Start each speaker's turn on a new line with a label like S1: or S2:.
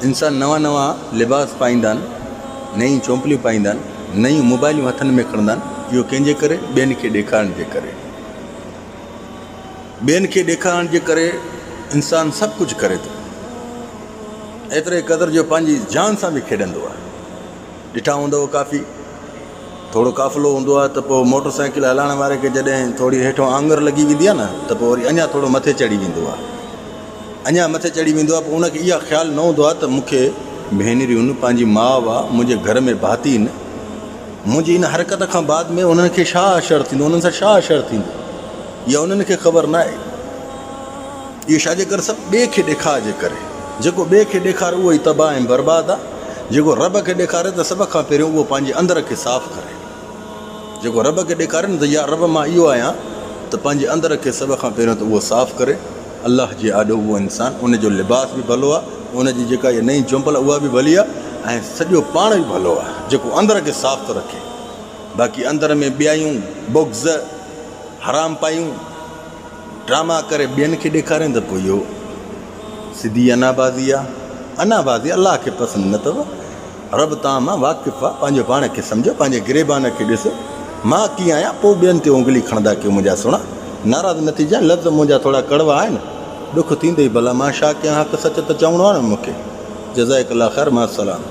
S1: انسان نوان نوان لباس پائيندا آهن، نيون چونپليون پائيندا آهن، نيون موبائلون هٿن ۾ کڻندا آهن، اهو ڪنهن جي ڪري؟ ٻين کي ڏيکارڻ جي ڪري. ٻين کي ڏيکارڻ جي ڪري انسان سڀ ڪجهه ڪري ٿو. ايتري قدر جو پنهنجي جان سان به کيڏندو آهي. ڏٺا هوندؤ ڪافي ٿورو قافلو هوندو آهي ته پوء موٽر سائيڪل هلائڻ واري کي جڏهن ٿوري هيٺون آڱر لڳي ويندي آهي نه ته پوء وري اڃا ٿورو مٿي چڙهي ويندو آهي اڃا مٿي چڙهي ويندو آهي پوء ان کي اها خيال نه هوندو آهي ته مون کي ڀينريون پنهنجي ماء آهي منهنجي گهر ۾ ڀاتي آهن منهنجي ان حرڪت کان بعد ۾ انهن کي ڇا اثر ٿيندو انهن سان ڇا اثر ٿيندو اها انهن کي خبر نه آهي اهو ڇا جي ڪري سڀ ٻئي کي ڏيکاء جي ڪري. جيڪو ٻئي کي ڏيکاري اهو ئي تباهه ۽ برباد آ. جيڪو رب کي ڏيکاري ته سڀ کان پهريون اهو پنهنجي اندر کي صاف ڪري. جيڪو رب کي ڏيکاري نه ته يا رب مان اهو آهيان ته پنهنجي اندر کي سڀ کان پهريون ته اهو صاف ڪري. الله جي آڏو اهو انسان ان جو لباس به ڀلو آ، ان جي جيڪا اها نئين چمپل اها به ڀلي آ ۽ سڄو پاڻ به ڀلو آ جيڪو اندر کي صاف ٿو رکي. باقي اندر ۾ ٻيائيون، بغض، حرام پايون. ڊراما ڪري ٻين کي ڏيکارين ته پوء اهو سڌي انا بازي آ. انا بازي الله کي پسند نه اٿو. رب توهان مان واقف آ. پنهنجو پاڻ کي سمجهو، پنهنجي گريبان کي ڏسو. مان ڪيئن آهيان، پوء ٻين تي انگلي کڻندا ڪيو منهنجا سهڻا. ناراض نه ٿجانء، لفظ منهنجا ٿورا ڪڙوا آهن. ڏک ٿيندئي ڀلا مان ڇا ڪيان حق سچ ته چوڻو آ نه مون کي. جزائڪ الله خير مع السلام.